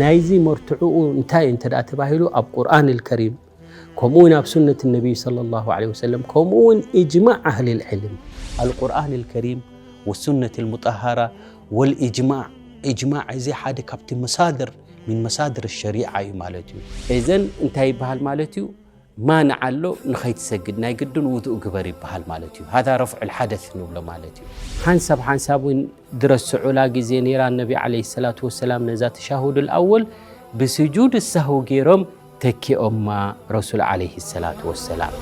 ናይዚ መርትዕኡ እንታይ እንተ ደኣ ተባሂሉ፣ ኣብ ቁርኣን ኣልከሪም፣ ከምኡ እውን ኣብ ሱነት ነቢይ ሰለላሁ ዐለይሂ ወሰለም፣ ከምኡ እውን ኢጅማዕ ኣህሊል ዕልም። ኣልቁርኣን ኣልከሪም ወሱነት ኣልሙጠሃራ ወልኢጅማዕ። ኢጅማዕ እዚ ሓደ ካብቲ መሳድር፣ ሚን መሳድር ሸሪዓ እዩ ማለት እዩ። እዘን እንታይ ይበሃል ማለት እዩ? ማንዓ ኣሎ፣ ንኸይትሰግድ ናይ ግድን ውዱእ ግበር ይበሃል ማለት እዩ። ሃዛ ረፍዑል ሓደስ ንብሎ ማለት እዩ። ሓንሳብ ሓንሳብ እውን ድረስዑላ ግዜ ነይራ፣ ነቢ ዓለይሂ ሰላቱ ወሰላም ነዛ ተሻሁዱል ኣወል ብስጁድ ሳህው ገይሮም ተኪኦማ ረሱል ዓለይሂ ሰላቱ ወሰላም።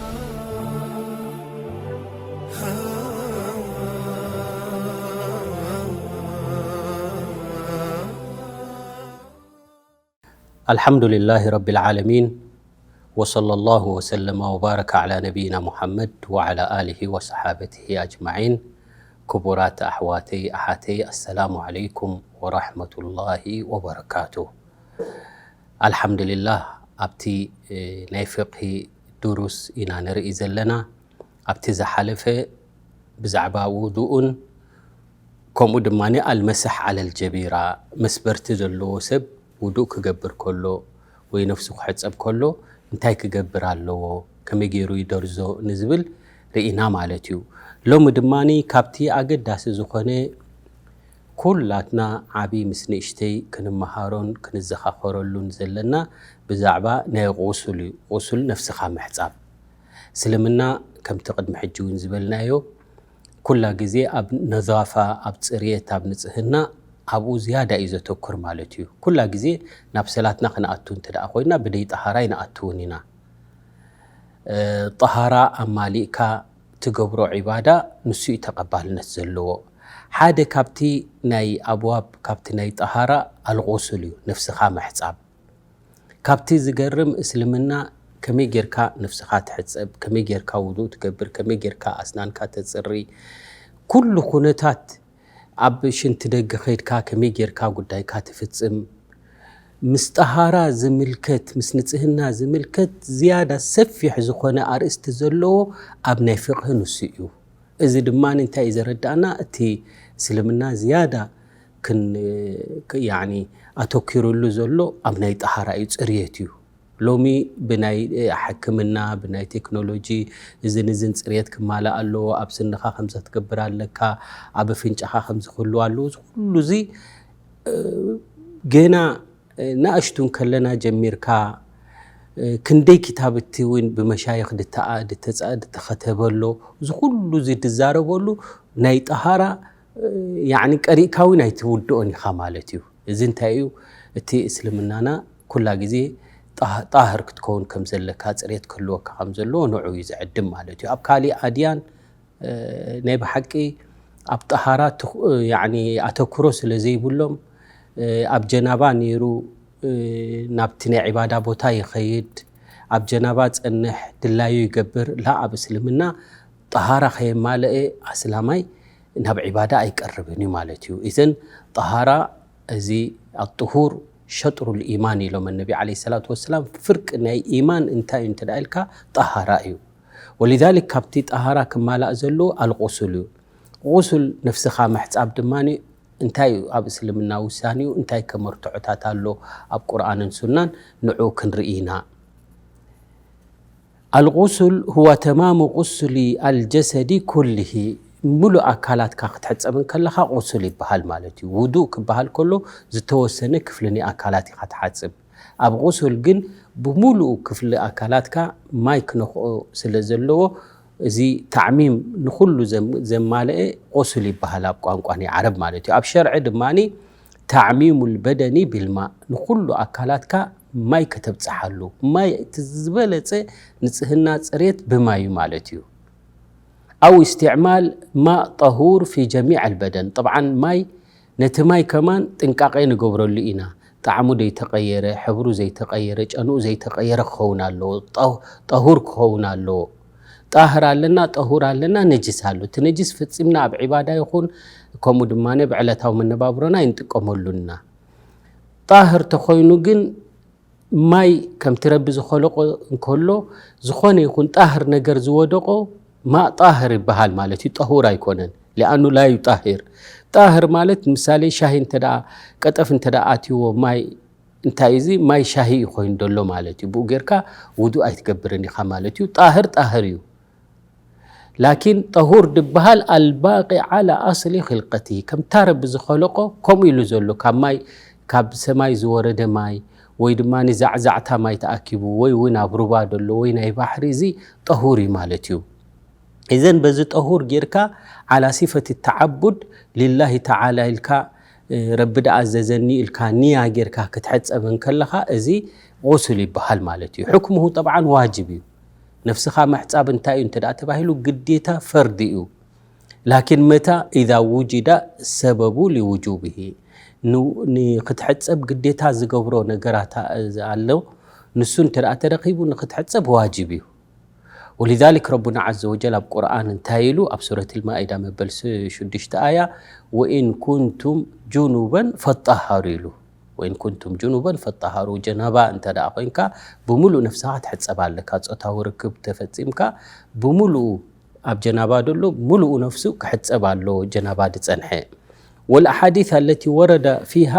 ኣልሓምዱሊላሂ ረቢል ዓለሚን፣ ወሰለላሁ ወሰለመ ወባረከ ዓላ ነቢይና ሙሓመድ ወዓላ ኣሊሂ ወሰሓበቲሂ ኣጅማዒን። ክቡራት ኣሕዋተይ ኣሓተይ፣ ኣሰላሙ ዓለይኩም ወራሕመቱላሂ ወበረካቱ። ኣልሓምዱሊላህ፣ ኣብቲ፣ እ፣ ናይ ፍቅሂ ድሩስ ኢና ንርኢ ዘለና። ኣብቲ ዝሓለፈ ብዛዕባ ውዱእን ከምኡ ድማ ኣልመሰሕ ዓለል ጀቢራ፣ መስበርቲ ዘለዎ ሰብ ውዱእ ክገብር ከሎ ወይ ነፍሱ ክሕጸብ ከሎ እንታይ ክገብር ኣለዎ፣ ከመይ ገይሩ ይደርዞ ንዝብል ርኢና ማለት እዩ። ሎሚ ድማ ካብቲ ኣገዳሲ ዝኾነ ኩላትና ዓቢ ምስ ንእሽተይ ክንመሃሮን ክንዘኻኸረሉን ዘለና ብዛዕባ ናይ ቁሱል እዩ። ቁሱል ነፍስኻ ምሕጻብ። እስልምና ከምቲ ቅድሚ ሕጂ እውን ዝበልናዮ ኩላ ግዜ ኣብ ነዛፋ፣ ኣብ ጽርየት፣ ኣብ ንጽህና ኣብኡ ዝያዳ እዩ ዘተኩር ማለት እዩ። ኩላ ግዜ ናብ ሰላትና ክንኣቱ እንተ ደኣ ኮይና ብደይ ጠሃራ ኣይንኣትውን ኢና። እ፣ ጠሃራ ኣማሊእካ ትገብሮ ዒባዳ ንሱ እዩ ተቐባልነት ዘለዎ። ሓደ ካብቲ ናይ ኣብዋብ፣ ካብቲ ናይ ጠሃራ ኣልቁሱል እዩ፣ ነፍስኻ ምሕጻብ። ካብቲ ዝገርም እስልምና ከመይ ጌርካ ነፍስኻ ትሕጸብ፣ ከመይ ጌርካ ውዱእ ትገብር፣ ከመይ ጌርካ ኣስናንካ ተጽሪ፣ ኩሉ ኩነታት ኣብ ሽንቲ ደገ ኸይድካ ከመይ ጌርካ ጉዳይካ ትፍጽም፣ ምስ ጠሃራ ዝምልከት፣ ምስ ንጽህና ዝምልከት ዝያዳ ሰፊሕ ዝኾነ ኣርእስቲ ዘለዎ ኣብ ናይ ፍቅሂ ንሱ እዩ። እዚ ድማ እንታይ እዩ ዘረዳእና? እቲ እስልምና ዝያዳ ክን-፣ ክ-፣ ያዕኒ ኣተኪሩሉ ዘሎ ኣብ ናይ ጠሃራ እዩ፣ ጽርየት እዩ። ሎሚ ብናይ፣ እ፣ ሕክምና፣ ብናይ ቴክኖሎጂ እዝን እዝን ጽርየት ክማላእ ኣለዎ፣ ኣብ ስንኻ ከምዚ ክትገብር ኣለካ፣ ኣብ ኣፍንጫኻ ከምዚ ክህልው ኣለዎ። እዚ ኩሉ እዚ፣ እ፣ ገና፣ እ፣ ንኣሽቱ እንከለና ጀሚርካ፣ እ፣ ክንደይ ክታብቲ እውን ብመሻይኽ ድተኣ-፣ ድተጸ-፣ ድተኸተበ ኣሎ። እዚ ኩሉ እዚ ድዛረበሉ ናይ ጠሃራ፣ እ፣ ያዕኒ ቀሪእካ እውን ኣይትውድኦን ኢኻ ማለት እዩ። እዚ እንታይ እዩ? እቲ እስልምናና ኩላ ግዜ ጣህ-፣ ጣህር ክትከውን ከም ዘለካ፣ ጽሬት ክህልወካ ከም ዘለዎ ንዑ እዩ ዝዕድም ማለት እዩ። ኣብ ካሊእ ኣድያን፣ እ፣ ናይ ብሓቂ ኣብ ጠሃራ ትኽ-፣ እ፣ ያዕኒ ኣተኩሮ ስለ ዘይብሎም፣ እ፣ ኣብ ጀናባ ነይሩ፣ እ፣ ናብቲ ናይ ዒባዳ ቦታ ይኸይድ፣ ኣብ ጀናባ ጸንሕ፣ ድላዩ ይገብር። ላ ኣብ እስልምና ጠሃራ ከየማለአ ኣስላማይ ናብ ዒባዳ ኣይቀርብን እዩ ማለት እዩ። ኢዘን ጠሃራ እዚ ኣጥሁር ሸጥሩል ኢማን ኢሎም ነቢ ዓለይሂ ሰላቱ ወሰላም። ፍርቂ ናይ ኢማን እንታይ እዩ እንተ ደኣ ኢልካ ጠሃራ እዩ። ወሊዛሊክ ካብቲ ጠሃራ ክማላእ ዘለዎ ኣልቁሱል እዩ። ቁሱል ነፍስኻ ምሕጻብ ድማ እንታይ እዩ ኣብ እስልምና ውሳኔኡ፣ እንታይ ከ መርትዖታት ኣሎ ኣብ ቁርኣንን ሱናን፣ ንዑ ክንርኢ ኢና። ኣልቁሱል ሁወ ተማሙ ቁስሊ ኣልጀሰዲ ኩልሂ፣ ሙሉእ ኣካላትካ ክትሕጸብ እንከለኻ ቁሱል ይበሃል ማለት እዩ። ውዱእ ክበሃል ከሎ ዝተወሰነ ክፍሊ ናይ ኣካላት ኢኻ ትሓጽብ። ኣብ ቁሱል ግን ብሙሉእ ክፍሊ ኣካላትካ ማይ ክነኽኦ ስለ ዘለዎ፣ እዚ ታዕሚም ንኹሉ ዘም-፣ ዘማልአ ቁሱል ይበሃል ኣብ ቋንቋ ናይ ዓረብ ማለት እዩ። ኣብ ሸርዒ ድማኒ ታዕሚሙል በደኒ ቢልማእ፣ ንኹሉ ኣካላትካ ማይ ከተብጽሓሉ። ማይ እቲ ዝበለጸ ንጽህና ጽሬት ብማይ እዩ ማለት እዩ። ኣው እስትዕማል ማእ ጠሁር ፊ ጀሚዕ ኣልበደን። ጠብዓን ማይ፣ ነቲ ማይ ከማን ጥንቃቄ ንገብረሉ ኢና። ጣዕሙ ዘይተቐየረ፣ ሕብሩ ዘይተቐየረ፣ ጨንኡ ዘይተቐየረ ክኸውን ኣለዎ። ጠሁ-፣ ጠሁር ክኸውን ኣለዎ። ጣህር ኣለና፣ ጠሁር ኣለና፣ ነጅስ ኣሎ። እቲ ነጅስ ፈጺምና ኣብ ዒባዳ ይኹን ከምኡ ድማ ብዕለታዊ መነባብሮና ኣይንጥቀመሉን ኢና። ጣህር ተኾይኑ ግን ማይ ከምቲ ረቢ ዝኸለቆ እንከሎ፣ ዝኾነ ይኹን ጣህር ነገር ዝወደቆ ማእ ጣህር ይበሃል ማለት እዩ፣ ጠሁር ኣይኮነን። ሊኣኑ ላ ዩጣሂር፣ ጣህር ማለት ምሳሌ ሻሂ እንተ ደኣ፣ ቀጠፍ እንተ ደኣ ኣትይዎ ማይ፣ እንታይ እዚ ማይ ሻሂ እዩ ኮይኑ ዘሎ ማለት እዩ። ብኡ ጌርካ ውዱእ ኣይትገብርን ኢኻ ማለት እዩ። ጣህር ጣህር እዩ። ላኪን ጠሁር ድበሃል ኣልባቂ ዓላ ኣስሊ ኺልቀቲ፣ ከምታ ረቢ ዝኸለቆ ከምኡ ኢሉ ዘሎ፣ ካብ ማይ፣ ካብ ሰማይ ዝወረደ ማይ፣ ወይ ድማ ዛዕዛዕታ ማይ ተኣኪቡ፣ ወይ እውን ኣብ ሩባ ደሎ ወይ ናይ ባሕሪ፣ እዚ ጠሁር እዩ ማለት እዩ። እዘን በዚ ጠሁር ጌርካ ዓላ ሲፈት ተዓቡድ ሊላሂ ተዓላ ኢልካ፣ ረቢ ደኣ ኣዘዘኒ ኢልካ ንያ ጌርካ ክትሕጸብ እንከለኻ፣ እዚ ጉስል ይበሃል ማለት እዩ። ሕክሙሁ ጠብዓን ዋጅብ እዩ። ነፍስኻ ምሕጻብ እንታይ እዩ እንተ ደኣ ተባሂሉ፣ ግዴታ ፈርዲ እዩ። ላኪን መታ ኢዛ ውጅዳ ሰበቡ ሊውጁብሂ፣ ን-፣ ንክትሕጸብ ግዴታ ዝገብሮ ነገራት ኣሎ፣ ንሱ እንተ ደኣ ተረኺቡ ንክትሕጸብ ዋጅብ እዩ። ወሊዛሊክ ረቡና ዓዘ ወጀል ኣብ ቁርኣን እንታይ ኢሉ? ኣብ ሱረት ልማኢዳ መበል ስ-፣ ሽዱሽተ ኣያ፣ "ወኢን ኩንቱም ጁኑበን ፈጣሃሩ" ኢሉ። "ወኢን ኩንቱም ጁኑበን ፈጣሃሩ"፣ ጀናባ እንተ ደኣ ኮይንካ፣ ብምሉእ ነፍስኻ ትሕጸብ ኣለካ። ጾታዊ ርክብ ተፈጺምካ፣ ብምሉኡ ኣብ ጀናባ ደሎ፣ ምሉኡ ነፍሱ ክሕጸብ ኣለዎ፣ ጀናባ ዝጸንሐ። ወልኣሓዲስ ኣለቲ ወረደ ፊሃ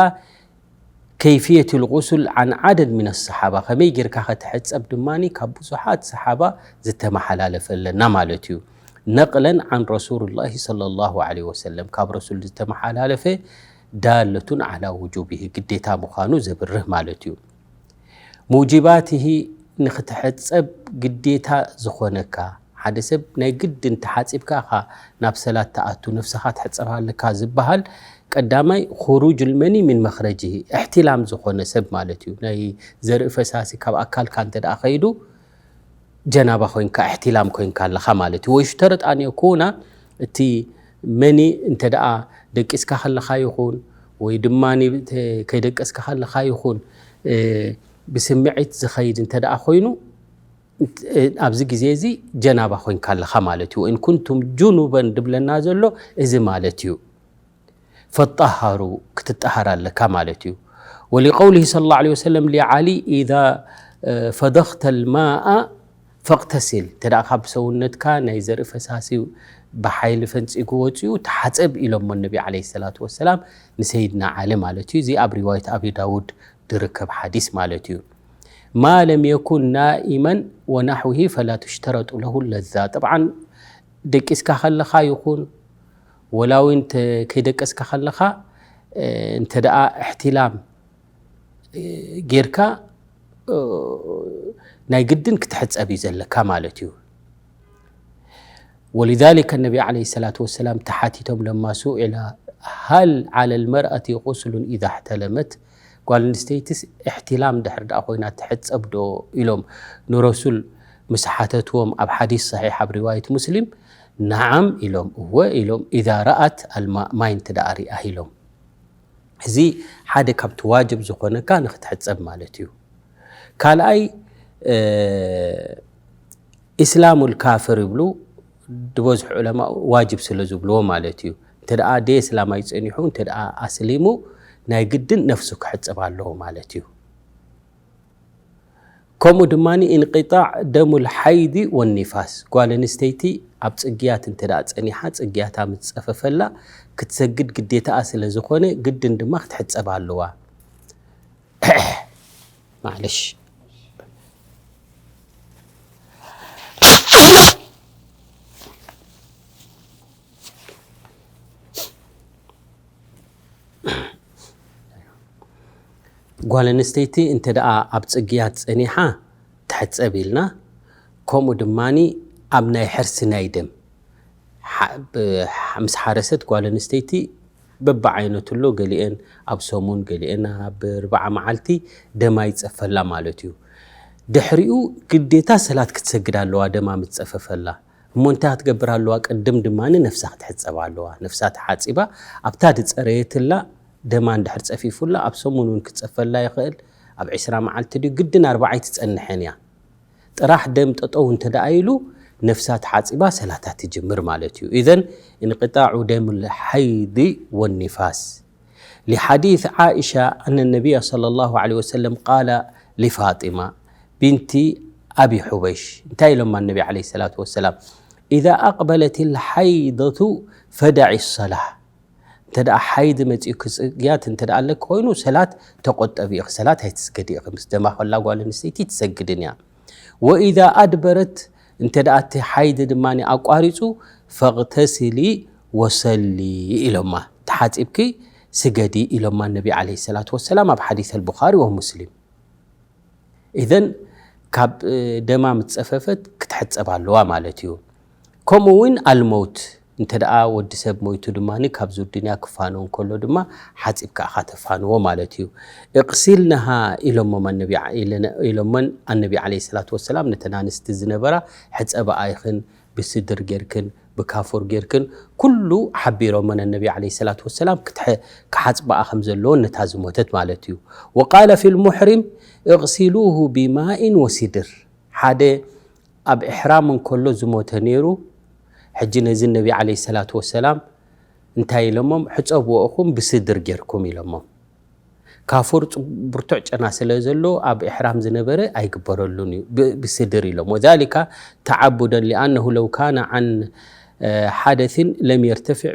ከይፍየት ልጉስል ዓን ዓደድ ሚን ሰሓባ፣ ከመይ ጌርካ ከተሕጸብ ድማ ካብ ብዙሓት ሰሓባ ዝተመሓላለፈ ኣለና ማለት እዩ። ነቅለን ዓን ረሱሉላሂ ሰለላሁ ዐለይሂ ወሰለም፣ ካብ ረሱል ዝተመሓላለፈ፣ ዳለቱን ዓላ ውጁብሂ፣ ግዴታ ምዃኑ ዘብርህ ማለት እዩ። ሙጅባትሂ፣ ንክትሕጸብ ግዴታ ዝኾነካ፣ ሓደ ሰብ ናይ ግድን ተሓጺብካ ኢኻ ናብ ሰላት ትኣቱ፣ ነፍስኻ ትሕጸብ ኣለካ ዝበሃል፣ ቀዳማይ፣ ኹሩጅ ልመኒ ሚን መኽረጅሂ፣ እሕትላም ዝኾነ ሰብ ማለት እዩ። ናይ ዘርኢ ፈሳሲ ካብ ኣካልካ እንተ ደኣ ኸይዱ፣ ጀናባ ኮይንካ፣ እሕትላም ኮይንካ ኣለኻ ማለት እዩ። ወይሽተረጥ ኣን የኩና፣ እቲ መኒ እንተ ደኣ ደቂስካ ከለኻ ይኹን፣ ወይ ድማ ከይደቀስካ ከለኻ ይኹን፣ እ፣ ብስምዒት ዝኸይድ እንተ ደኣ ኮይኑ፣ እ፣ ኣብዚ ግዜ እዚ ጀናባ ኮይንካ ኣለኻ ማለት እዩ። "ወኢን ኩንቱም ጁኑበን" ድብለና ዘሎ እዚ ማለት እዩ። "ፈጣሃሩ"፣ ክትጠሃር ኣለካ ማለት እዩ። ወሊቀውሊሂ ሰለላሁ ዐለይሂ ወሰለም ሊዓሊ፣ "ኢዛ፣ እ፣ ፈደኽተ ልማኣ ፈቅተሲል"፣ እንተ ደኣ ካብ ሰውነትካ ናይ ዘርኢ ፈሳሲ ብሓይሊ ፈንጺጉ ወጺኡ፣ ተሓጸብ ኢሎሞ ነቢ ዐለይሂ ሰላቱ ወሰላም ንሰይድና ዓሊ ማለት እዩ። እዚ ኣብ ሪዋየት ኣቢ ዳውድ ዝርከብ ሓዲስ ማለት እዩ። "ማ ለም የኩን ናኢመን ወናሕዊሂ ፈላ ትሽተረጡ ለሁ ለዛ።" ጠብዓን ደቂስካ ከለኻ ይኹን፣ ወላ እውን እንተ ከይደቀስካ ከለኻ፣ እ፣ እንተ ደኣ እሕትላም፣ እ፣ ጌርካ፣ እ፣ ናይ ግድን ክትሕጸብ እዩ ዘለካ ማለት እዩ። ወሊዛሊከ ነቢ ዐለይሂ ሰላቱ ወሰላም ተሓቲቶም፣ ለማ ሱኢላ ሃል ዐለ ልመርአቲ ጉስሉን ኢዛ እሕተለመት፣ ጓል ኣንስተይትስ እሕትላም ድሕር ደኣ ኮይና ትሕጸብ ዶ ኢሎም ንረሱል ምስ ሓተትዎም፣ ኣብ ሓዲስ ሰሒሕ ኣብ ሪዋየት ሙስሊም፣ ነዓም ኢሎም፣ እወ ኢሎም፣ ኢዛ ረኣት ኣልማ፣ ማይ እንተ ደኣ ሪኣ ኢሎም። እዚ ሓደ ካብቲ ዋጅብ ዝኾነካ ንክትሕጸብ ማለት እዩ። ካልኣይ፣ እ፣ ኢስላሙል ካፍር ይብሉ፣ ዝበዝሑ ዑለማ ዋጅብ ስለ ዝብልዎ ማለት እዩ። እንተ ደኣ ደይ እስላማይ ጸኒሑ፣ እንተ ደኣ ኣስሊሙ፣ ናይ ግድን ነፍሱ ክሕጸብ ኣለዎ ማለት እዩ። ከምኡ ድማ ኢንቂጣዕ ደሙል ሓይዲ ወኒፋስ፣ ጓል ኣንስተይቲ ኣብ ጽግያት እንተ ደኣ ጸኒሓ፣ ጽግያታ ምስ ጸፈፈላ ክትሰግድ ግዴታኣ ስለ ዝኾነ፣ ግድን ድማ ክትሕጸብ ኣለዋ። ማዕለሽ። ጓል ኣንስተይቲ እንተ ደኣ ኣብ ጽግያት ጸኒሓ ትሕጸብ ኢልና፣ ከምኡ ድማ ኣብ ናይ ሕርሲ ናይ ደም፣ ሓ-፣ ብ-፣ ምስ ሓረሰት ጓል ኣንስተይቲ በብዓይነቱ ኣሎ። ገሊአን ኣብ ሰሙን፣ ገሊአን ኣብ ኣርብዓ መዓልቲ ደማ ይጸፈላ ማለት እዩ። ድሕሪኡ ግዴታ ሰላት ክትሰግድ ኣለዋ፣ ደማ ምስ ጸፈፈላ። እሞ እንታይ ክትገብር ኣለዋ? ቅድም ድማ ነፍሳ ክትሕጸብ ኣለዋ። ነፍሳ ተሓጺባ፣ ኣብታ ዝጸረየትላ ደማ እንድሕር ጸፊፉላ፣ ኣብ ሰሙን እውን ክጸፈላ ይኽእል። ኣብ ዕስራ መዓልቲ ድዩ? ግድን ኣርብዓ ኣይትጸንሕን እያ። ጥራሕ ደም ጠጠው እንተ ደኣ ኢሉ፣ ነፍሳ ተሓጺባ ሰላታ ትጅምር ማለት እዩ። ኢዘን፣ እንቅጣዑ ደም ልሓይድ ወኒፋስ። لحديث عائشة أن النبي صلى الله عليه وسلم قال لفاطمة بنت أبي حبيش، እንታይ ኢሎማ ነቢ ዓለይሂ ሰላቱ ወሰላም? إذا أقبلت الحيضة فدعي الصلاة። እንተ ደኣ ሓይድ መጺኡ ክጽግያት እንተ ደኣ ኣለኪ ኮይኑ፣ ሰላት ተቆጠቢ ኢኺ፣ ሰላት ኣይትስገዲ ኢኺ። ምስ ደማ ከላ ጓል ኣንስተይቲ ትሰግድን እያ። ወኢዛ ኣድበረት፣ እንተ ደኣ እቲ ሓይድ ድማ ኣቋሪጹ፣ ፈቕተስሊ ወሰሊ ኢሎማ፣ ተሓጺብኪ ስገዲ ኢሎማ ነቢ ዓለይሂ ሰላቱ ወሰላም ኣብ ሓዲስ ኣልቡኻሪ ወሙስሊም። ኢዘን ካብ ደማ ምስ ጸፈፈት ክትሕጸብ ኣለዋ ማለት እዩ። ከምኡ እውን ኣልመውት፣ እንተ ደኣ ወዲ ሰብ ሞይቱ ድማ ካብዚ ዱንያ ክፋኖ እንከሎ ድማ ሓጺብካ ኢኻ ተፋንዎ ማለት እዩ። እቕሲልነሃ ኢሎሞም ኣነቢ ዓ-፣ ኢለነ-፣ ኢሎመን ኣነቢ ዓለይሂ ሰላቱ ወሰላም ነተን ኣንስቲ ዝነበራ፣ ሕጸበኣ ኢኽን ብስድር ጌርክን ብካፉር ጌርክን ኩሉ ሓቢሮመን ኣነቢ ዓለይሂ ሰላቱ ወሰላም ክትሐ-፣ ክሓጽበኣ ከም ዘለዎን ነታ ዝሞተት ማለት እዩ። ወቃለ ፊል ሙሕሪም እቕሲሉሁ ቢማኢን ወሲድር። ሓደ ኣብ ኢሕራም እንከሎ ዝሞተ ነይሩ። ሕጂ ነዚ ነቢ ዓለይሂ ሰላቱ ወሰላም እንታይ ኢሎሞም? ሕጸብዎ ኢኹም ብስድር ጌርኩም ኢሎሞም። ካፉር ጽ-፣ ብርቱዕ ጨና ስለ ዘሎ ኣብ ኢሕራም ዝነበረ ኣይግበረሉን እዩ። ብ-፣ ብስድር ኢሎም። ወዛሊካ ተዓቡደን ሊኣነሁ ለው ካነ ዓን፣ እ፣ ሓደሲን ለም የርተፊዕ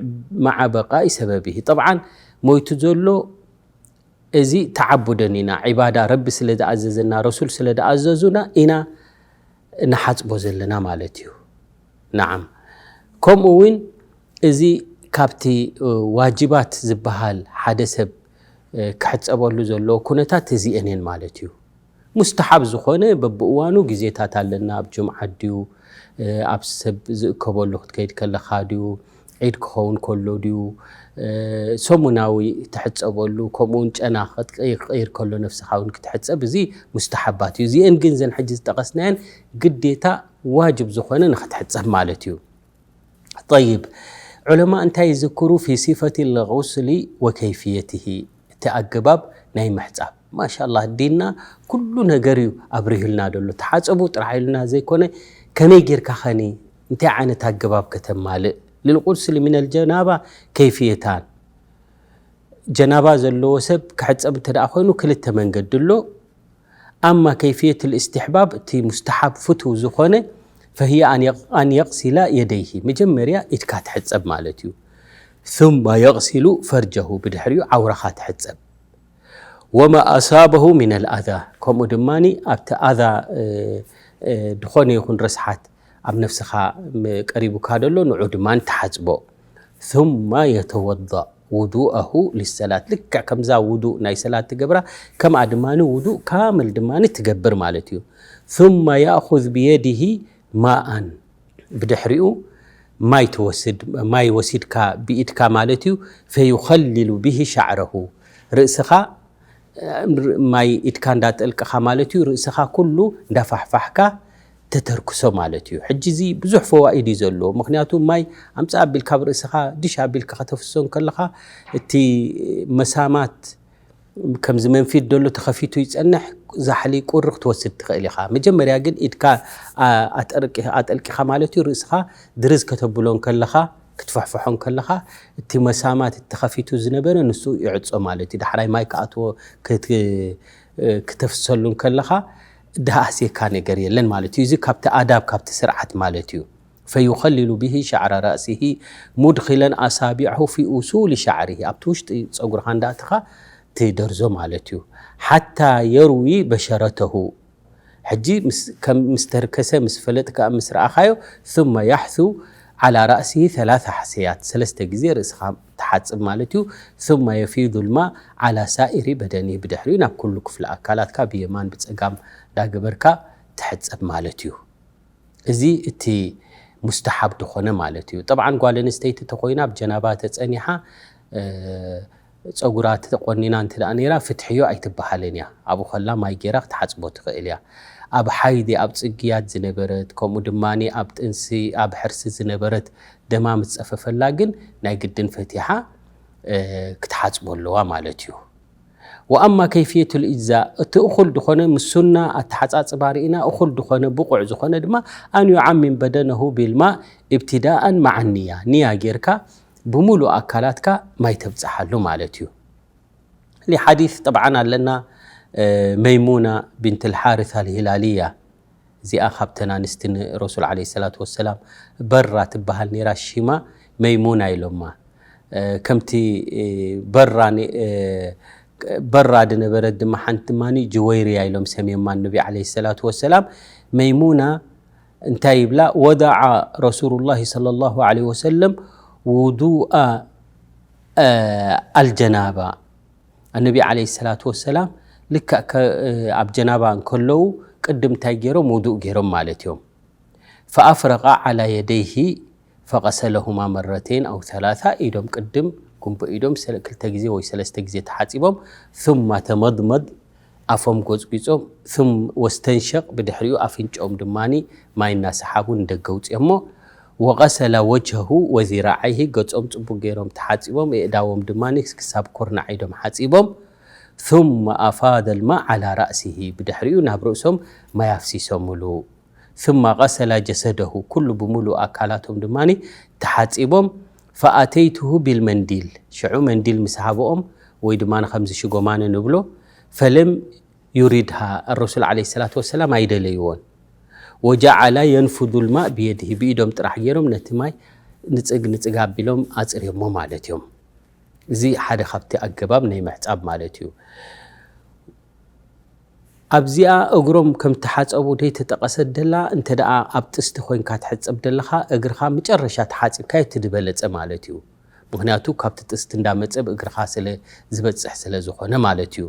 መዓ በቃኢ ሰበቢሂ። ጠብዓን ሞይቱ ዘሎ እዚ ተዓቡደን ኢና፣ ዒባዳ ረቢ ስለ ዝኣዘዘና፣ ረሱል ስለ ዝኣዘዙና ኢና ንሓጽቦ ዘለና ማለት እዩ። ነዓም። ከምኡ እውን እዚ ካብቲ፣ እ፣ ዋጅባት ዝበሃል ሓደ ሰብ፣ እ፣ ክሕጸበሉ ዘለዎ ኩነታት እዚአን እየን ማለት እዩ። ሙስተሓብ ዝኾነ በብእዋኑ ግዜታት ኣለና። ኣብ ጅምዓ ድዩ፣ እ፣ ኣብ ሰብ ዝእከበሉ ክትከይድ ከለኻ ድዩ፣ ዒድ ክኸውን ከሎ ድዩ፣ እ፣ ሰሙናዊ ትሕጸበሉ፣ ከምኡውን ጨና ክትቀይር ከሎ ነፍስኻ እውን ክትሕጸብ፣ እዚ ሙስተሓባት እዩ። እዚአን ግን ዘን ሕጂ ዝጠቐስናየን ግዴታ ዋጅብ ዝኾነ ንኽትሕጸብ ማለት እዩ። ጠይብ፣ ዑለማ እንታይ ይዝክሩ? ፊ ሲፈቲ ልጉስሊ ወከይፍየትሂ፣ እቲ ኣገባብ ናይ ምሕጻብ። ማሻላህ፣ ዲንና ኩሉ ነገር እዩ ኣብሪሁልና ዘሎ። ተሓጸቡ ጥራሕ ኢሉና ዘይኮነ፣ ከመይ ጌርካ ኸኒ፣ እንታይ ዓይነት ኣገባብ ከተማልእ? ልልጉስሊ ሚነል ጀናባ ከይፍየታን። ጀናባ ዘለዎ ሰብ ክሕጸብ እንተ ደኣ ኮይኑ ክልተ መንገዲ ኣሎ። ኣማ ከይፍየት ልእስትሕባብ፣ እቲ ሙስተሓብ ፍትው ዝኾነ፣ ፈህየ ኣን የቕ-፣ ኣን የቕሲላ የደይሂ፣ መጀመርያ ኢድካ ትሕጸብ ማለት እዩ። ثم የቕሲሉ ፈርጀሁ፣ ብድሕሪኡ ዓውራኻ ትሕጸብ። ወማ ኣሳበሁ ሚነል ኣዛ፣ ከምኡ ድማ ኣብቲ ኣዛ፣ እ፣ እ፣ ድኾነ ይኹን ርስሓት ኣብ ነፍስኻ ም-፣ ቀሪቡካ ደሎ፣ ንዑ ድማ ትሓጽቦ። ثم የተወضእ ውዱአሁ ሊሰላት፣ ልክዕ ከምዛ ውዱእ ናይ ሰላት ትገብራ፣ ከምኣ ድማ ውዱእ ካምል ድማ ትገብር ማለት እዩ። ثم የእኹዝ ብየድሂ ማኣን፣ ብድሕሪኡ ማይ ትወስድ፣ ማይ ወሲድካ ብኢድካ ማለት እዩ። ፈዩኸልሉ ብሂ ሻዕረሁ፣ ርእስኻ፣ ማይ ኢድካ እንዳጠልቅኻ ማለት እዩ፣ ርእስኻ ኩሉ እንዳፋሕፋሕካ ተተርክሶ ማለት እዩ። ሕጂ እዚ ብዙሕ ፈዋኢድ እዩ ዘለዎ። ምኽንያቱ ማይ ኣምጽእ ኣቢልካ ኣብ ርእስኻ ድሽ ኣቢልካ ከተፍስሶ እንከለኻ፣ እቲ መሳማት ከምዚ መንፊት ደሎ ተኸፊቱ ይጸንሕ፣ ዛሕሊ ቁሪ ክትወስድ ትኽእል ኢኻ። መጀመርያ ግን ኢድካ፣ ኣ-፣ ኣጠርቂ-፣ ኣጠልቂኻ ማለት እዩ፣ ርእስኻ ድርዝ ከተብሎ እንከለኻ፣ ክትፍሕፍሖ እንከለኻ፣ እቲ መሳማት እቲ ተኸፊቱ ዝነበረ ንሱ ይዕጾ ማለት እዩ። ዳሕራይ ማይ ክኣትዎ ክት-፣ እ፣ ክተፍሰሉ እንከለኻ፣ ድሃስየካ ነገር የለን ማለት እዩ። እዚ ካብቲ ኣዳብ፣ ካብቲ ስርዓት ማለት እዩ። ፈዩኸልሉ ብሂ ሸዕረ ራእሲሂ ሙድኺለን ኣሳቢዐሁ ፊ ኡሱሊ ሸዕሪሂ፣ ኣብቲ ውሽጢ ጸጉርኻ እንዳእተኻ ትደርዞ ማለት እዩ። ሓታ የርዊ በሸረተሁ፣ ሕጂ ምስ፣ ከም ምስ ተርከሰ፣ ምስ ፈለጥካ፣ ምስ ረኣኻዮ፣ ثم የሕሱ ዓላ ራእሲሂ ሰላሳ ሓሰያት፣ ሰለስተ ግዜ ርእስኻ ትሓጽብ ማለት እዩ። ثم የፊዱ ልማ ዓላ ሳኢሪ በደኒሂ፣ ብድሕሪኡ ናብ ኩሉ ክፍሊ ኣካላትካ ብየማን ብጸጋም ዳገበርካ ትሕጸብ ማለት እዩ። እዚ እቲ ሙስተሓብ ዝኾነ ማለት እዩ። ጠብዓን ጓል ኣንስተይቲ ተኾይና ኣብ ጀናባ ተጸኒሓ፣ እ፣ ጸጉራ ተቆኒና እንተ ደኣ ነይራ፣ ፍትሕዮ ኣይትበሃልን እያ። ኣብኡ ከላ ማይ ገይራ ክትሓጽቦ ትኽእል እያ። ኣብ ሓይዲ፣ ኣብ ጽግያት ዝነበረት፣ ከምኡ ድማ ኣብ ጥንሲ፣ ኣብ ሕርሲ ዝነበረት ደማ ምስ ጸፈፈላ ግን ናይ ግድን ፈቲሓ፣ እ፣ ክትሓጽቦ ኣለዋ ማለት እዩ። ወኣማ ከይፍየቱ ልእጅዛእ፣ እቲ እኹል ዝኾነ ምስ ሱና ኣተሓጻጽባ ርኢና፣ እኹል ዝኾነ ብቑዕ ዝኾነ ድማ፣ ኣን ዩዓሚም በደነሁ ቢልማእ ኢብትዳኣን መዓ ንያ፣ ንያ ጌርካ ብምሉእ ኣካላትካ ማይ ተብጽሓሉ ማለት እዩ። ሊ ሓዲስ ጠብዓን ኣለና፣ እ፣ መይሙና ቢንት ልሓሪስ ኣልሂላልያ፣ እዚኣ ካብተን ኣንስቲ ንረሱል ዓለይሂ ሰላቱ ወሰላም በራ ትበሃል ነይራ፣ ሽማ መይሙና ኢሎማ። ከምቲ በራ በራ ዝነበረት ድማ ሓንቲ ድማ ጅወይርያ ኢሎም ሰምዮማ ነቢ ዓለይሂ ሰላቱ ወሰላም። መይሙና እንታይ ይብላ? ወደዓ ረሱሉላሂ ሰለላሁ ዓለይሂ ወሰለም ውዱአ ኣልጀናባ። ነቢ ዓለይሂ ሰላቱ ወሰላም ልክዕ ኣብ ጀናባ እንከለዉ ቅድም እንታይ ገይሮም? ውዱእ ገይሮም ማለት እዮም። ፈኣፍረቃ ዓላ የደይሂ ፈቀሰለሁማ መረተይን ኣው ሰላሳ። ኢዶም ቅድም ጉንቦ ኢዶም ክልተ ግዜ ወይ ሰለስተ ግዜ ተሓፂቦም። ثم ተመድመድ ኣፎም ጎፅጒፆም። ثم ወስተንሸቅ ብድሕሪኡ ኣፍንጭኦም ድማ ማይ እናሰሓቡ ንደገ ውፅኦሞ። ወቀሰላ ወጅሀሁ ወዚራዓይሂ ገፆም ፅቡቅ ገይሮም ተሓፂቦም። የእዳዎም ድማ ክሳብ ኮርናዕ ኢዶም ሓፂቦም። ثم ኣፋደ ልማ ዓላ ራእሲሂ ብድሕሪኡ ናብ ርእሶም ማይ ኣፍሲሶምሉ። ثم غسل جسده ኩሉ ብምሉእ ኣካላቶም ድማ ተሓፂቦም። ፈኣተይትሁ ቢልመንዲል ሽዑ መንዲል ምስ ሃበኦም ወይ ድማ ከምዚ ሽጎማነ ንብሎ ፈለም ዩሪድሃ ረሱል ዓለይሂ ሰላቱ ወሰላም ኣይደለይዎን። ወጀዓላ የንፉዱ ልማእ ብየድሂ ብኢዶም ጥራሕ ገይሮም ነቲ ማይ ንፅግ ንፅግ ኣቢሎም ኣፅርዮሞ ማለት እዮም። እዚ ሓደ ካብቲ ኣገባብ ናይ ምሕፃብ ማለት እዩ። ኣብዚኣ እግሮም ከም ተሓፀቡ ደይ ተጠቀሰት ደላ እንተ ደኣ ኣብ ጥስቲ ኮይንካ ትሕፀብ ደለኻ እግርኻ መጨረሻ ተሓፂብካ እቲ ዝበለፀ ማለት እዩ። ምክንያቱ ካብቲ ጥስቲ እንዳመፀ ብእግርኻ ስለ ዝበፅሕ ስለ ዝኾነ ማለት እዩ።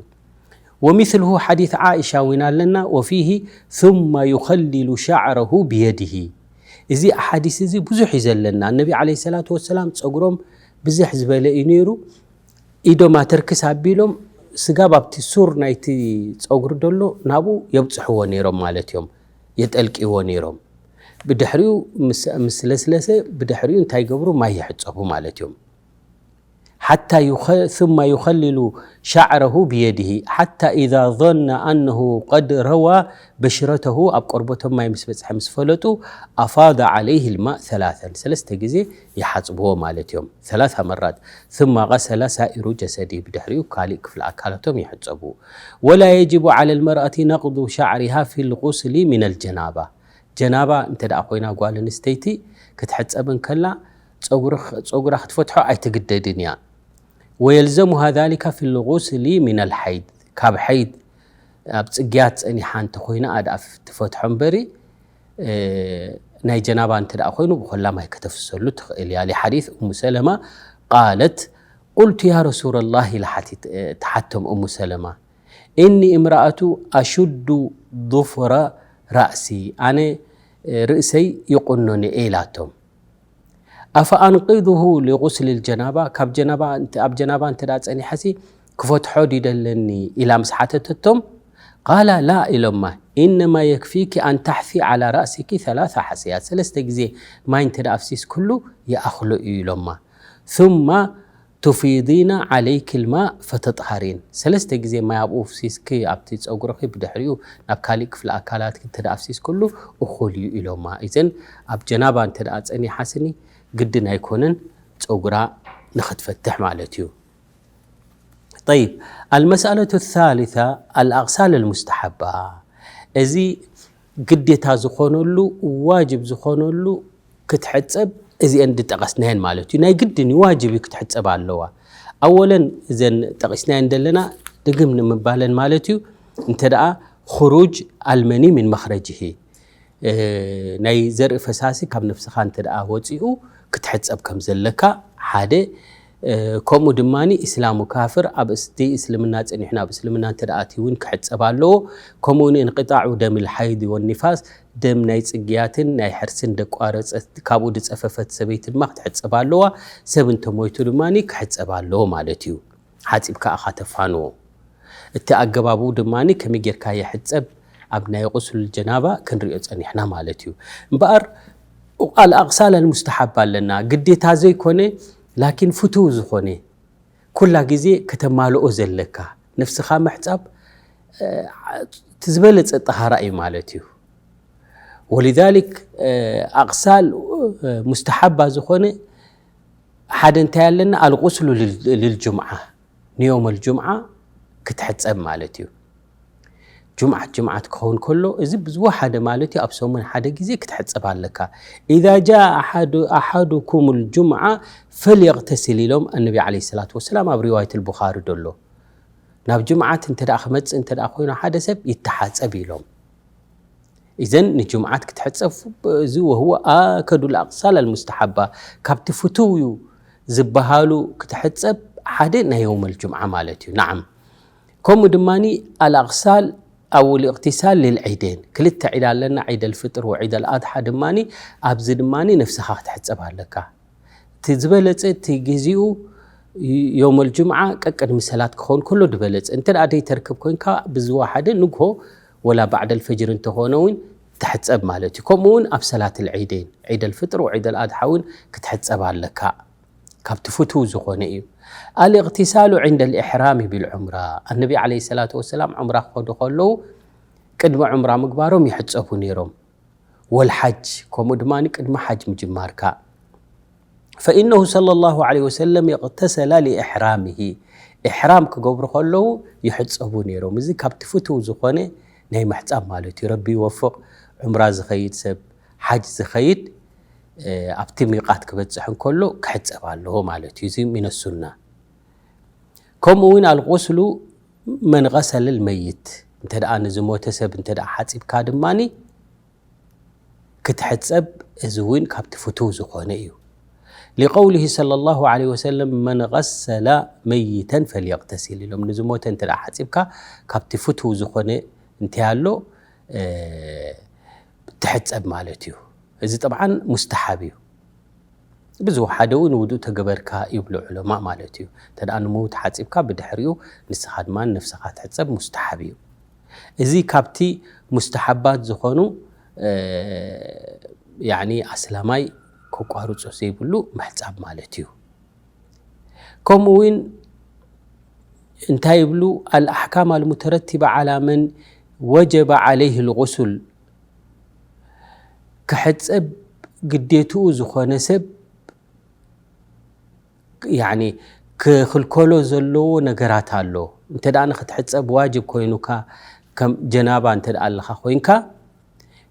ወሚስልሁ ሓዲስ ዓኢሻ እውን ኣለና። ወፊሂ ثم يخلل شعره بيده። እዚ ኣሓዲስ እዚ ብዙሕ እዩ ዘለና። ነቢ ዓለይሂ ሰላቱ ወሰላም ፀጉሮም ብዝሕ ዝበለ እዩ ነይሩ። ኢዶም ኣተርክስ ኣቢሎም ስጋብ ኣብቲ ሱር ናይቲ ፀጉሪ ደሎ ናብኡ የብፅሕዎ ነይሮም ማለት እዮም። የጠልቅዎ ነይሮም። ብድሕሪኡ ምስ ለስለሰ ብድሕሪኡ እንታይ ገብሩ? ማይ ይሕፀቡ ማለት እዮም። ሓታ ثم يخلل شعره بيده حتى إذا ظن أنه قد روى بشرته ኣብ ቆርበቶም ማይ ምስ በፅሐ ምስ ፈለጡ ኣፋض عليه الماء ثلاثا ሰለስተ ግዜ ይሓፅብዎ ማለት እዮም። ثلاث مرات ثم غسل سائر جسده ብድሕሪኡ ካሊእ ክፍሊ ኣካላቶም ይሕፀቡ። ولا يجب على المرأة نقض شعرها في الغسل من الجنابة ጀናባ እንተ ደኣ ኮይና ጓል ኣንስተይቲ ክትሕፀብ እንከላ ፀጉራ ክትፈትሖ ኣይትግደድን እያ። ويلزمها ذلك في الغسل من الحيض ካብ ሓይድ ኣብ ፅግያት ፀኒሓ እንተኮይና ኣድኣ ትፈትሖ እምበሪ ናይ ጀናባ እንተ ደኣ ኮይኑ ብኮላ ማይ ከተፍሰሉ ትኽእል እያ። لحديث أم سلمة قالت قلت يا رسول الله ኢላ ሓቲት- ትሓቶም እሙ ሰለማ إني امرأة أشد ظفر رأسي ኣነ ርእሰይ ይቁኖ እየ ኢላቶም። أفأنقضه لغسل الجنابة ካብ ጀናባ ኣብ ጀናባ እንተ ደኣ ፀኒሐሲ ክፈትሖ ድዩ ደለኒ ኢላ ምስ ሓተተቶም قال لا ኢሎማ إنما يكفيك أن تحثي على رأسك ثلاث حثيات ሰለስተ ግዜ ማይ እንተ ደኣ ኣፍሲስክሉ ይኣኽሎ እዩ ኢሎማ ثم تفيضين عليك الماء فتطهرين ሰለስተ ግዜ ማይ ኣብኡ ኣፍሲስኪ ኣብቲ ፀጉርኺ ብድሕሪኡ ናብ ካሊእ ክፍሊ ኣካላትኪ እንተ ደኣ ኣፍሲስክሉ እኹል እዩ ኢሎማ። እዘን ኣብ ጀናባ እንተ ደኣ ፀኒሓስኒ ግድን ኣይኮነን ፀጉራ ንኽትፈትሕ ማለት እዩ። طيب المسألة الثالثة الأغسال المستحبة እዚ ግዴታ ዝኾነሉ ዋጅብ ዝኾነሉ ክትሕፀብ እዚአን ዝጠቐስናየን ማለት እዩ። ናይ ግድን እዩ ዋጅብ እዩ ክትሕፀብ ኣለዋ። ኣወለን እዘን ጠቒስናየን ዘለና ድግም ንምባለን ማለት እዩ። እንተ ደኣ خروج المني من مخرجه ናይ ዘርኢ ፈሳሲ ካብ ነፍስኻ እንተ ደኣ ወፂኡ ክትሕፀብ ከም ዘለካ ሓደ ከምኡ ድማ ኢስላሙ ካፍር ኣብ እስቲ እስልምና ፀኒሑ ናብ እስልምና እንተ ደኣ ኣትዩ እውን ክሕፀብ ኣለዎ። ከምኡ እውን انقطاع دم الحيض والنفاس ደም ናይ ፅግያትን ናይ ሕርስን ደቋረፀት ካብኡ ዝፀፈፈት ሰበይቲ ድማ ክትሕፀብ ኣለዋ። ሰብ እንተሞይቱ ድማ ክሕፀብ ኣለዎ ማለት እዩ። ሓፂብካ ኢኻ ተፋንዎ። እቲ ኣገባቡ ድማ ከመይ ጌርካ ይሕፀብ ኣብ ናይ غسل الجنابة ክንሪኦ ፀኒሕና ማለት እዩ። እምበኣር الأغسال المستحبة ኣለና ግዴታ ዘይኮነ ላኪን ፍትው ዝኾነ ኩላ ግዜ ከተማልኦ ዘለካ ነፍስኻ ምሕፃብ እቲ ዝበለፀ ጠሃራ እዩ ማለት እዩ። ولذلك ኣቕሳል ሙስተሓባ ዝኾነ ሓደ እንታይ ኣለና الغسل للجمعة ንዮም الجمعة ክትሕፀብ ማለት እዩ። ጅምዓት ጅምዓት ክኸውን ከሎ፣ እዚ ብዝወሓደ ማለት እዩ፣ ኣብ ሰሙን ሓደ ግዜ ክትሕጸብ ኣለካ። "ኢዛ ጃ ኣሓዱ-፣ ኣሓዱኩም ልጅምዓ ፈልየቕተሲል" ኢሎም ኣነቢ ዓለይሂ ሰላቱ ወሰላም፣ ኣብ ሪዋየት ልቡኻሪ ደሎ። ናብ ጅምዓት እንተ ደኣ ክመጽእ እንተ ደኣ ኮይኑ ሓደ ሰብ ይተሓጸብ ኢሎም። ኢዘን ንጅምዓት ክትሕጸብ እዚ ወህወ ኣከዱ ልኣቕሳል ኣልሙስተሓባ፣ ካብቲ ፍቱው እዩ ዝበሃሉ ክትሕጸብ ሓደ ናይ የውመል ጅምዓ ማለት እዩ። ነዓም። ከምኡ ድማኒ ኣልኣቕሳል ኣው ልእቕትሳል ልልዒደን፣ ክልተ ዒድ ኣለና፣ ዒድ ኣልፍጥር ወዒድ ኣልኣድሓ ድማኒ፣ ኣብዚ ድማኒ ነፍስኻ ክትሕጸብ ኣለካ። እቲ ዝበለጸ እቲ ግዜኡ ዮመል ጅምዓ ቀቅድሚ ሰላት ክኸውን ከሎ ዝበለጸ። እንተ ደኣ ደይተርክብ ኮይንካ ብዝወሓደ ንግሆ ወላ ባዕደል ፈጅር እንተኾነ እውን ትሕጸብ ማለት እዩ። ከምኡ እውን ኣብ ሰላት ልዒደይን፣ ዒድ ኣልፍጥር ወዒድ ኣልኣድሓ እውን ክትሕጸብ ኣለካ። ካብቲ ፍቱው ዝኾነ እዩ። ኣልእቕትሳሉ ዕንደ ልኢሕራሚ ቢልዑምራ። ኣነቢ ዓለይሂ ሰላቱ ወሰላም ዑምራ ክኸዱ ከለዉ ቅድሚ ዑምራ ምግባሮም ይሕጸቡ ነይሮም። ወልሓጅ፣ ከምኡ ድማ ቅድሚ ሓጅ ምጅማርካ። ፈኢነሁ ሰለላሁ ዐለይሂ ወሰለም እቕተሰላ ሊኢሕራሚሂ። ኢሕራም ክገብሩ ከለዉ ይሕጸቡ ነይሮም። እዚ ካብቲ ፍቱው ዝኾነ ናይ ምሕጻብ ማለት እዩ። ረቢ ይወፍቕ። ዑምራ ዝኸይድ ሰብ፣ ሓጅ ዝኸይድ፣ እ፣ ኣብቲ ሚቃት ክበጽሕ እንከሎ ክሕጸብ ኣለዎ ማለት እዩ። እዚ ሚነ ሱና። ከምኡ እውን ኣልቁስሉ መን ቀሰለል መይት፣ እንተ ደኣ ንዝሞተ ሰብ እንተ ደኣ ሓጺብካ ድማኒ ክትሕጸብ፣ እዚ እውን ካብቲ ፍቱው ዝኾነ እዩ። ሊቀውሊሂ ሰለላሁ ዐለይሂ ወሰለም፣ "መን ቀሰለ መይተን ፈልየቅተሲል" ኢሎም። ንዝሞተ እንተ ደኣ ሓጺብካ፣ ካብቲ ፍቱው ዝኾነ እንታይ ኣሎ፣ እ፣ ትሕጸብ ማለት እዩ። እዚ ጠብዓን ሙስተሓብ እዩ። ብዝወሓደ እውን ውዱእ ተገበርካ ይብሉ ዑለማ ማለት እዩ። እንተ ደኣ ንመውት ሓጺብካ፣ ብድሕሪኡ ንስኻ ድማ ነፍስኻ ትሕጸብ፣ ሙስተሓብ እዩ። እዚ ካብቲ ሙስተሓባት ዝኾኑ፣ እ፣ ያዕኒ ኣስላማይ ከቋርጾ ዘይብሉ ምሕጻብ ማለት እዩ። ከምኡ እውን እንታይ ይብሉ? ኣልኣሕካም ኣልሙተረቲባ ዓላ መን ወጀበ ዓለይህ ልጉሱል፣ ክሕጸብ ግዴትኡ ዝኾነ ሰብ፣ ያዕኒ ክኽልከሎ ዘለዎ ነገራት ኣሎ። እንተ ደኣ ንክትሕጸብ ዋጅብ ኮይኑካ፣ ከም ጀናባ እንተ ደኣ ኣለኻ ኮይንካ፣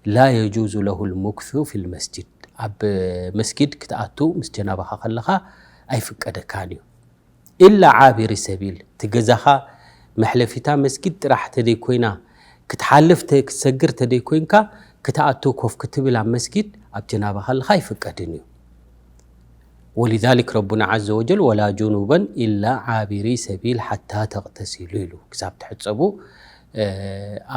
ላ የጁዙ ለሁ ልሙክሱ ፊል መስጅድ፣ ኣብ መስጊድ ክትኣቱ ምስ ጀናባኻ ከለኻ ኣይፍቀደካን እዩ። ኢላ ዓቢሪ ሰቢል፣ እቲ ገዛኻ መሕለፊታ መስጊድ ጥራሕ ተደይ ኮይና፣ ክትሓልፍ ተ-፣ ክትሰግር ተደይ ኮይንካ፣ ክትኣቱ ኮፍ ክትብል ኣብ መስጊድ ኣብ ጀናባ ከለኻ ኣይፍቀድን እዩ። ወሊዛሊክ ረቡና ዐዘ ወጀል፣ "ወላ ጁኑበን ኢላ ዓቢሪ ሰቢል ሓታ ተቕተሲሉ" ኢሉ፣ ክሳብ ትሕጸቡ፣ እ፣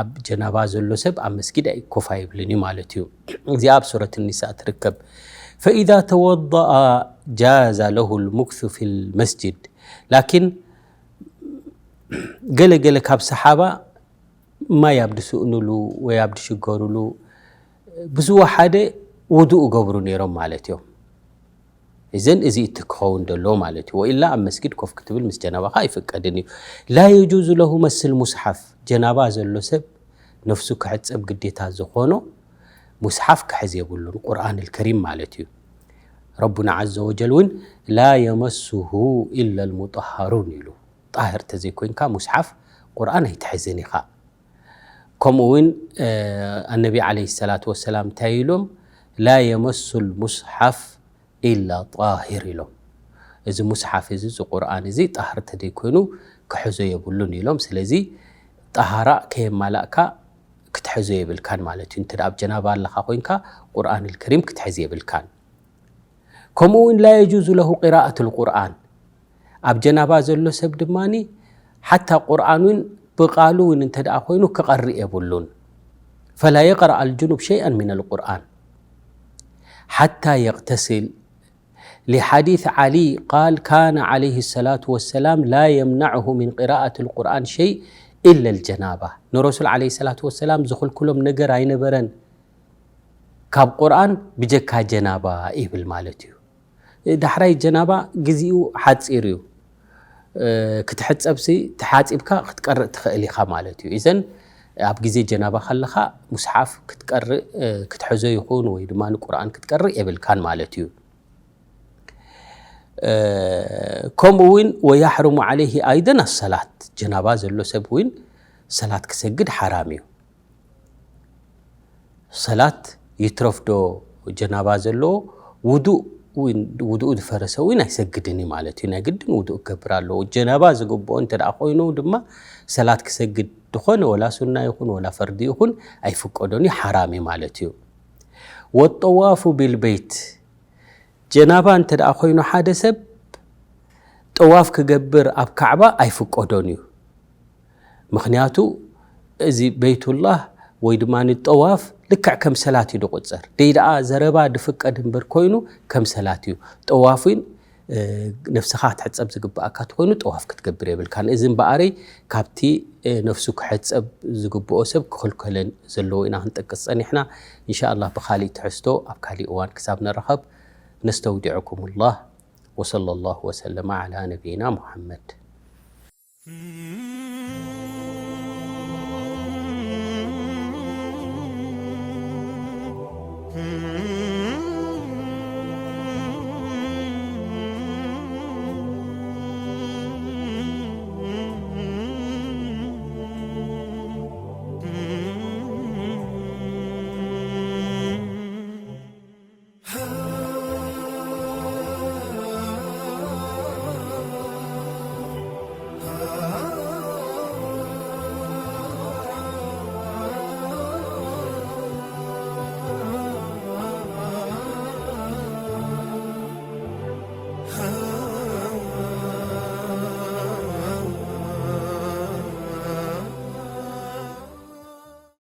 ኣብ ጀናባ ዘሎ ሰብ ኣብ መስጊድ ኣይ-፣ ኮፍ ኣይብልን እዩ ማለት እዩ። እዚኣ ኣብ ሱረት ኒሳ ትርከብ። ፈኢዛ ተወደኣ ጃዘ ለሁ ልሙክሱ ፊል መስጅድ። ላኪን ገለ ገለ ካብ ሰሓባ ማይ ኣብ ድስእኑሉ ወይ ኣብ ድሽገሩሉ ብዝወሓደ ውዱእ እገብሩ ነይሮም ማለት እዮም። እዘን እዚ እቲ ክኸውን ደሎ ማለት እዩ። ወኢላ ኣብ መስጊድ ኮፍ ክትብል ምስ ጀናባኻ ኣይፍቀድን እዩ። ላ የጁዙ ለሁ መስል ሙስሓፍ፣ ጀናባ ዘሎ ሰብ ነፍሱ ክሕጸብ ግዴታ ዝኾኖ ሙስሓፍ ክሕዝ የብሉን፣ ቁርኣን ልከሪም ማለት እዩ። ረቡና ዐዘ ወጀል እውን ላ የመስሁ ኢላ ልሙጠሃሩን ኢሉ። ጣህር ተዘይኮይንካ ሙስሓፍ ቁርኣን ኣይትሕዝን ኢኻ። ከምኡ እውን፣ እ፣ ኣነቢ ዓለይሂ ሰላቱ ወሰላም እንታይ ኢሎም? "ላ የመሱል ሙስሓፍ ኢላ ጣሂር" ኢሎም። እዚ ሙስሓፍ እዚ፣ እዚ ቁርኣን እዚ ጣህር ተደይኮይኑ ክሕዞ የብሉን ኢሎም። ስለዚ ጣሃራ ከየማላእካ ክትሕዞ የብልካን ማለት እዩ። እንተ ደኣ ኣብ ጀናባ ኣለኻ ኮይንካ ቁርኣን ልከሪም ክትሕዝ የብልካን። ከምኡ እውን ላ የጁዙ ለሁ ቂራኣት ልቁርኣን፣ ኣብ ጀናባ ዘሎ ሰብ ድማኒ ሓታ ቁርኣን እውን ብቃሉ እውን እንተ ደኣ ኮይኑ ክቐርእ የብሉን። ፈላ የቅረእ ኣልጅኑብ ሸይኣን ሚን ኣልቁርኣን ሓታ የቅተስል። ሊሓዲስ ዓሊ ቃል፣ ካነ ዓለይሂ ሰላቱ ወሰላም ላ የምናዕሁ ሚን ቂራኣት ልቁርኣን ሸይ ኢላ ልጀናባ። ንረሱል ዓለይሂ ሰላቱ ወሰላም ዝኽልክሎም ነገር ኣይነበረን ካብ ቁርኣን ብጀካ ጀናባ ይብል ማለት እዩ። ዳሕራይ ጀናባ ግዜኡ ሓጺር እዩ። እ፣ ክትሕጸብሲ ተሓጺብካ ክትቀርእ ትኽእል ኢኻ ማለት እዩ። ኢዘን ኣብ ግዜ ጀናባ ከለኻ ሙስሓፍ ክትቀርእ፣ እ፣ ክትሕዞ ይኹን ወይ ድማ ንቁርኣን ክትቀርእ የብልካን ማለት እዩ። እ፣ ከምኡ እውን ወያሕሩሙ ዓለይሂ ኣይደን ኣሰላት፣ ጀናባ ዘሎ ሰብ እውን ሰላት ክሰግድ ሓራም እዩ። ሰላት ይትረፍዶ ጀናባ ዘለዎ ውዱእ እውን፣ ውዱኡ ዝፈረሰ እውን ኣይሰግድን እዩ ማለት እዩ። ናይ ግድን ውዱእ ክገብር ኣለዎ። ጀናባ ዝግብኦ እንተ ደኣ ኮይኑ ድማ ሰላት ክሰግድ ዝኾነ ወላ ሱና ይኹን ወላ ፈርዲ ይኹን ኣይፍቀዶን እዩ፣ ሓራም እዩ ማለት እዩ። ወጠዋፉ ቢልበይት፣ ጀናባ እንተ ደኣ ኮይኑ ሓደ ሰብ ጠዋፍ ክገብር ኣብ ካዕባ ኣይፍቀዶን እዩ። ምኽንያቱ እዚ በይቱላህ ወይ ድማ ጠዋፍ ልክዕ ከም ሰላት እዩ ዝቑጸር። ደይ ደኣ ዘረባ ድፍቀድ እምበር ኮይኑ ከም ሰላት እዩ። ጠዋፍ እውን ነፍስኻ ክትሕጸብ ዝግብኣካ ተኾይኑ ጠዋፍ ክትገብር የብልካን። እዚ እምበኣረይ ካብቲ ነፍሱ ክሕጸብ ዝግብኦ ሰብ ክኽልከለን ዘለዎ ኢና ክንጠቅስ ጸኒሕና። ኢንሻኣላህ ብኻሊእ ትሕዝቶ ኣብ ካሊእ እዋን ክሳብ ንራኸብ ነስተውዲዕኩሙላህ። ወሰለላሁ ወሰለመ ዓላ ነቢይና ሙሐመድ።